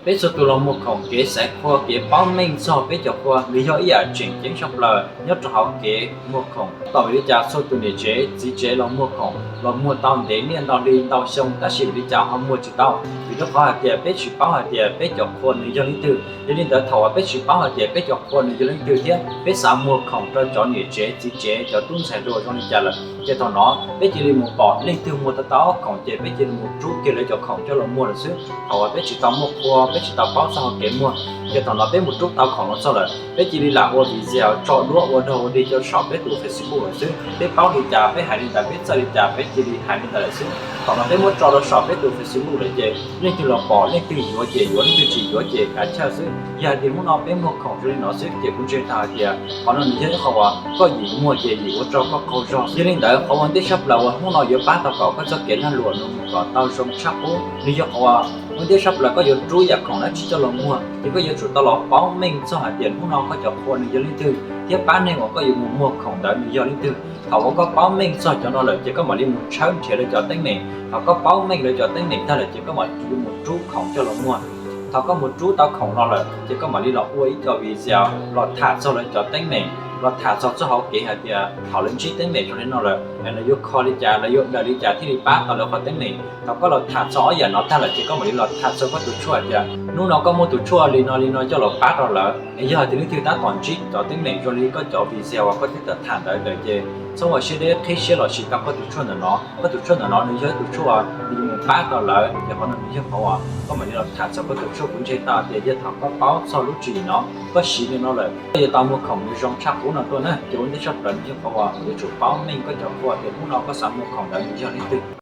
Peb txhua tus los muag khoom, kev xaiv qhua, kev paub meej txog peb cov qhua nws yog ib yam tseem ceeb tshaj plaws nyob rau hauv kev muag khoom. Tab tom vim li cas txhua tus niam tsev txiv tsev los muag khoom, los muag tau ntev niaj ntau hli ntau xyoo, tab sis vim li cas ho muag tsis tau? Vim rau qhov hais tias peb tsis paub hais tias peb cov qhua nws yog leej twg. Yog li ntawd, thaum uas peb tsis paub hais tias peb cov qhua nws yog leej twg thiab peb xav muag khoom rau cov niam tsev txiv tsev, cov tub ntxhais hluas zoo li cas lawm, ces thaum no peb cia li mus pom leej twg muag tau tau khoom ces peb cia li mus rub kiag lawv cov khoom coj los muag lawm xwb. Thaum uas peb tsis tau muaj qhua, peb tsis tau paub txog hauv kev muag, ces thaum no peb mus rub tau khoom los txog lawm, peb cia li lam ua video tso duab ua dog ua dig rau saum peb tus Facebook lawm xwb. Peb paub li cas peb hais li ntawd, peb txawj li cas peb cia li hais li ntawd lawm xwb. Thaum no peb muab tso rau saum peb tus Facebook lawm ces leej twg los pom, leej twg yuav ces yuav, leej twg tsis yuav ces kav chawj xwb. Yog hais tias hnub no peb muag khoom zoo li no xwb ces kuv ntseeg tau hais tias qhov no nws yog ib qho uas koj yim muag ces yim ua rau koj qaug zog. Yog li ntawd, qhov ua ntej tshaj plaws uas hnub no yuav pab tau kom koj txoj kev lag luam no mus kom tau zoo tshaj qub, nws yog qhov uas ua ntej tshaj plaws koj yuav rub yam khoom dab tsi coj los muag, ces koj yuav tsum tau los paub meej txog hais tias hnub no koj cov qhua nws yog leej twg thiab pab neeg uas koj yuav mus muag khoom ntawd nws yog leej twg. Thaum uas koj paub meej txog cov no lawm ces koj mam li mus tshawb nrhiav lawv cov teeb meem. Thaum koj paub meej lawv cov teeb meem tag lawm ces koj mam li mus rub khoom coj los muag. Thaum koj mus rub tau khoom no lawm ces koj mam li los ua ib co video los tham txog lawv cov teeb meem, los tham txog txoj hauv kev hais tias thaum lawv ntsib teeb meem zoo li no lawm es lawv yuav kho li cas, lawv yuav daws li cas thiaj li pab tau lawv qhov teeb meem. Thaum koj los tham txog ob yam no tag lawm ces koj mam li los tham txog koj tus tshuaj hais tias hnub no koj muaj tus tshuaj li no li no coj los pab rau lawv. Es yog hais tias leej twg tab tom ntsib cov teeb meem zoo li koj cov video uas koj twb tham ntawd lawm ces txhob ua siab deb qhib siab los siv tau koj tus tshuaj ntawm no. Koj tus tshuaj ntawm no nws yog ib tus tshuaj uas nws yuav mus pab tau lawv, ces qhov no nws yog qhov uas koj mam li los tham txog koj tus tshuaj. Kuv ntseeg tau tias yog thaum koj paub txog lub tswv yim no, koj siv li no lawm, koj yuav tau muag khoom nws zoo tshaj qub no tuaj na. Ces ua ntej tshaj plaws nws yog qhov uas yuav tsum paub meej koj cov qhua tias hnub no koj xav muag khoom ntawd nws yog leej twg.